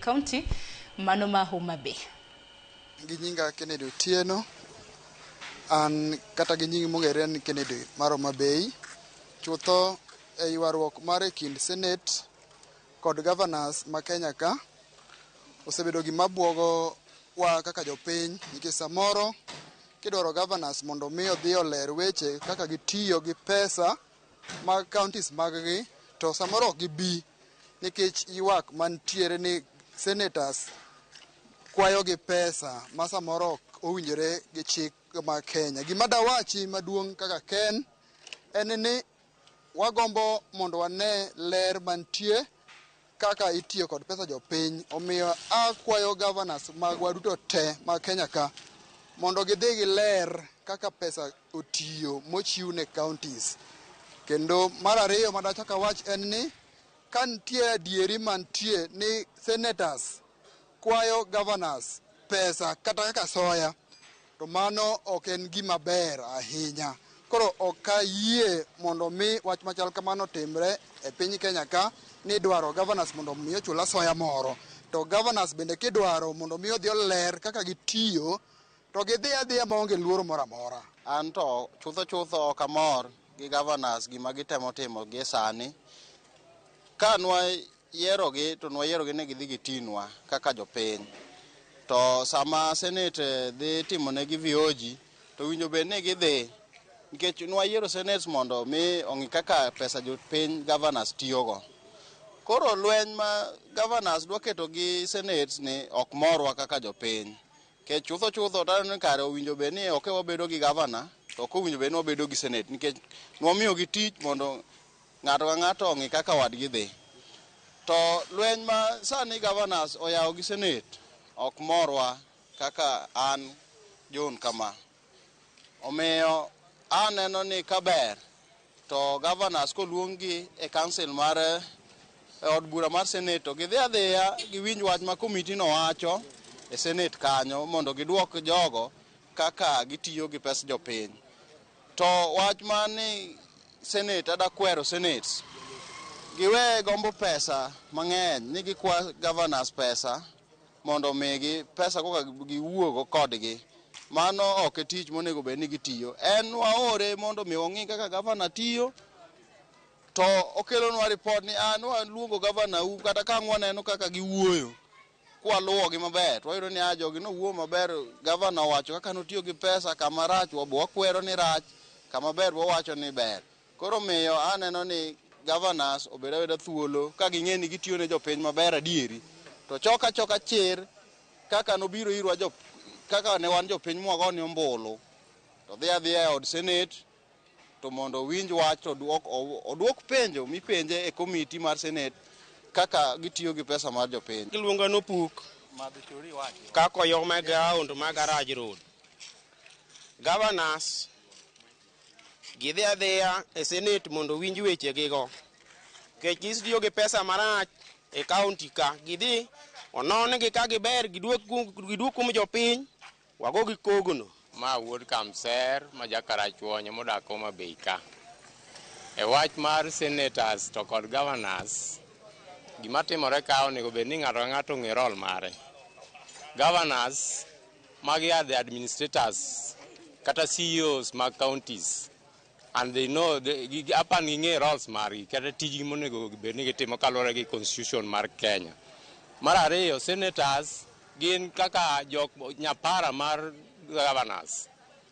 County mano ma Homa Bay. Gi nyinga Kennedy Otieno, an kata gi nying mong'ere ni Kennedy mar Homa Bay. Chutho e ywaruok mar e kind Senate kod governors ma Kenya ka osebedo gima buogo wa kaka jopiny, nikech samoro kidwaro governors mondo mi odhi oler weche kaka gitiyo gi pesa mag counties mag gi, to samoro ok gibi nikech ywak mantiere ni senators kwayo gi pesa ma samoro ok owinjore gi chik ma Kenya. Gima dawachi maduong' kaka Ken en ni wagombo mondo wane ler mantie kaka itiyo kod pesa jopiny. Omiyo akwayo governors magwa duto te ma Kenya ka mondo gidhi giler kaka pesa otiyo mochiw ne counties. Kendo mar ariyo madachak awach en ni ka nitie adieri mantie ni senators kwayo governors pesa kata kaka soya, to mano ok en gima ber ahinya. Koro ok ayie mondo mi wach machal kamano timre e piny Kenya ka, ni idwaro governors mondo mi ochul asoya moro. To governors bende kidwaro mondo mi odhi oler kaka gitiyo, to gidhi adhiya maonge luoro moro amora. An to chutho chutho ok amor gi governors, gima gitemo timo gie sani. Ka nwayierogi to nwayierogi ni gidhi gitinwa kaka jopiny. To sama Senate dhi timonegi vioji, to winjo bed ni gidhi, nikech nwayiero Senate mondo mi ong'i kaka pesa jopiny governors tiyogo. Koro lweny ma governors dwa keto gi Senate ni ok morwa kaka jopiny. Nikech chutho chutho to aneno ni kare owinjo bed ni ok wabedo gi governor, to ok owinjo bed ni wabedo gi Senate, nikech nwamiyogi tich mondo ng'ato ka ng'ato ong'i kaka wadgi dhi. To lweny ma sani governors oyawo gi Senate ok morwa kaka an John kama. Omiyo aneno ni kaber to governors koluong gi e council mar e od bura mar Senate, to gidhi adhiya giwinj wach ma komiti no wacho e Senate kanyo, mondo giduok jogo kaka gitiyo gi pes jopiny. To wach ma ni Senate, ada kwero Senate giwe gombo pesa mang'eny ni gikwa governors pesa mondo omigi pesa koka giwuogo kodgi. Mano ok e tich monego bed ni gitiyo. En waore mondo mi ong'i kaka governor tiyo, to okelonwa report ni an waluongo governor u, kata ka ang' waneno kaka giwuoyo kwaluwogi maber, to wayudo ni a jogi nowuoyo maber, governor owacho kaka notiyo gi pesa, kama rach bo wakwero ni rach, kama ber bo wawacho ni ber. Koro miyo aneno ni governors obed abeda thuolo ka ging'e ni gitiyo ne jopiny maber adieri, to choka choka chir kaka nobiro irwa jo kaka ne wan jopiny mwagone ombulu, to dhi adhiya e od Senate to mondo owinj wach, to oduok penjo mipenje e komiti mar Senate kaka gitiyo gi pesa mar jopiny. Giluonga nopuk kako yo ground ma Garage Road. Governors gidhi adhiya e Senate mondo owinj weche gigo. Nikech gitiyo gi pesa marach e county ka. Gidhi onon gi ka giber, giduok kuom jopiny, wago gi kogno. Ma wuod Kamser ma jakarachuonyo modak Homa Bay ka. E wach mar senators to kod governors, gima timore ka onego bed ni ng'ato ka ng'ato ong'e role mare. Governors magi are the administrators kata CEOs mag counties, and they know apan ging'e roles margi kata tijgi monego bed ni gitimo kaluwore gi constitution mar Kenya. Mar ariyo, senators gin kaka jok nyapara mar governors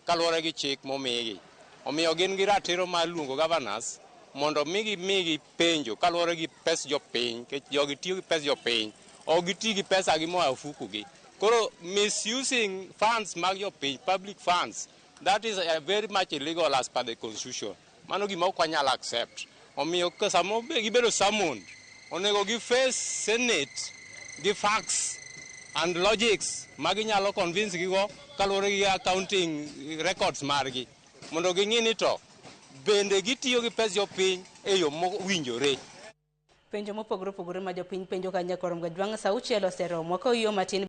kaluwore gi chik momigi. Omiyo gin gi ratiro mar luongo governors mondo migi penjo kaluwore gi pes jopiny, nikech jogi tiyo gi pes jopiny, ok giti gi pesa gi moa e ofuku gi. Koro misusing funds mag jopiny, public funds, that is very much illegal as per the constitution. Mano gima ok wanyal accept. Omiyo sama gibedo summoned, onego gi face Senate gi facts and logics ma ginyalo convince gigo kaluwore gi accounting records margi, mondo ging'i ni to bende gitiyo gi pes jopiny e yo mowinjore. Penjo mopogore opogore ma jopiny penjo ka nyakorom gajwang' sa 6 oseromo ka oyo matin.